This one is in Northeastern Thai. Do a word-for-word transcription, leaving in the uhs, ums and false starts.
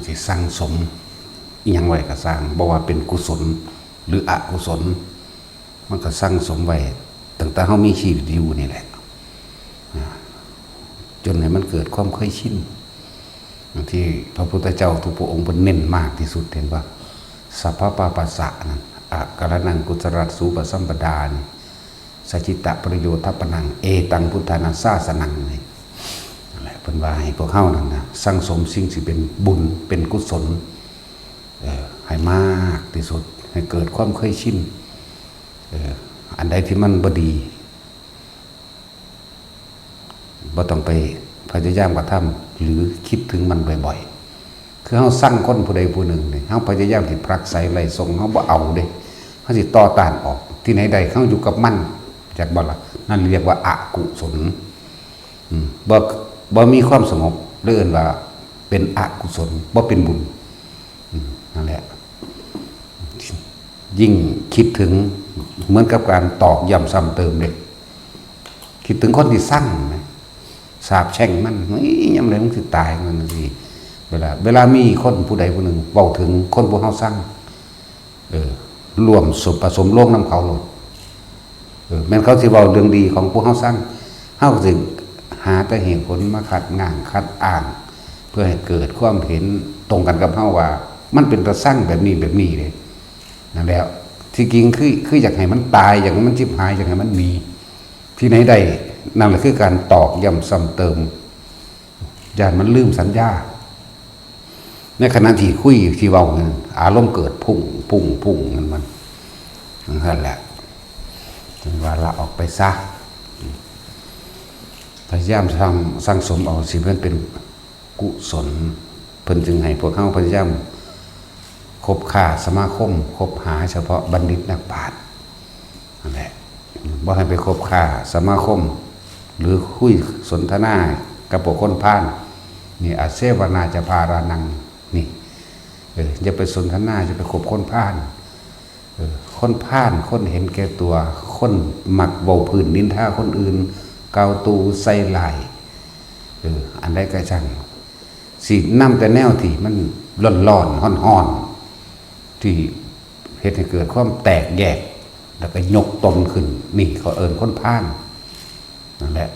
สิสั่งสมอิหยังไว้ก็ซ่าง บ่ว่าเป็นกุศลหรืออกุศล มันก็สั่งสมไว้ตั้งแต่เฮามีชีวิตอยู่นี่แหละ จนให้มันเกิดความเคยชิน ที่พระพุทธเจ้าทุกพระองค์เพิ่นเน้นมากที่สุด เห็นบ่ สัพพะปาปัสสะนั่น อะกะระนังกุศลัสสูปสัมปดานี่ สะจิตตะประโยชน์ทัพพนัง เอตังพุทธานาสาสนัง นี่ นั่นแหละ เพิ่นว่าให้พวกเฮานั่นนะ สั่งสมสิ่งที่เป็นบุญ เป็นกุศล เอ่อ ให้มากที่สุด ให้เกิดความเคยชิน เอ่อ อันใดที่มันบ่ดี บ่ต้องไปพยายามกระทำ หรือคิดถึงมันบ่อยๆ คือเฮาซังคนผู้ใดผู้หนึ่งนี่ เฮาพยายามสิผลักไสไล่ส่ง เฮาบ่เอาเด้ เฮาสิต่อต้านออก ที่ไหนได้ เฮาอยู่กับมัน จักบ่ล่ะ นั่นเรียกว่าอกุศล อืม บ่ บ่มีความสงบ หรือเอิ้นว่าเป็นอกุศล บ่เป็นบุญ อืม นั่นแหละ ยิ่งคิดถึงเหมือนกับการตอกย้ำซ้ำเติมเด้ คิดถึงคนที่ซังนะ สาปแช่งมัน เฮ้ย ยามใดมึงสิตาย มันสิ เวลา เวลามีคนผู้ใดผู้หนึ่งเว้าถึงคนผู้เฮาซัง เออ ร่วมสม ผสมลงนำเขาโลด เออ แม่นเขาสิเว้าเรื่องดีของผู้เฮาซัง เฮาก็สิหาแต่เหตุผลมาขัดง้างขัดอ้าง เพื่อให้เกิดความเห็นตรงกันกับเฮาว่า มันเป็นตาซังแบบนี้แบบนี้เด้ นั่นแหละ ที่จริงคือ คืออยากให้มันตาย อยากให้มันชิบหาย อยากให้มันหนี ที่ไหนได้ นั่นแหละคือการตอกย้ำซ้ำเติม ย้านมันลืมสัญญา ในขณะที่คุยที่เว้านั้น อารมณ์เกิดพุ่ง พุ่ง พุ่ง นั่นมัน นั่นแหละ จึงว่าละออกไปซะ พยายามสั่ง สั่งสมเอาสิ่งที่มันเป็นกุศล เพิ่นจึงให้พวกเฮาพยายามคบค้าสมาคม คบหาเฉพาะบัณฑิตนักปราชญ์ นั่นแหละ บ่ให้ไปคบค้าสมาคม หรือคุยสนทนากับพวกคนพาล นี่ อาเสวนาจะพารานัง นี่ เออ อย่าไปสนทนา อย่าไปคบคนพาล เออ คนพาล คนเห็นแก่ตัว คนมักเว้าพื้นนินทาคนอื่น กล่าวตู่ใส่ร้าย เออ อันใดก็ช่าง สินำแต่แนวที่มันร้อนๆ ฮ้อนๆ ที่เฮ็ดให้เกิดความแตกแยก แล้วก็ยกตนขึ้น นี่เขาเอิ้นคนพาล นั่นแหละ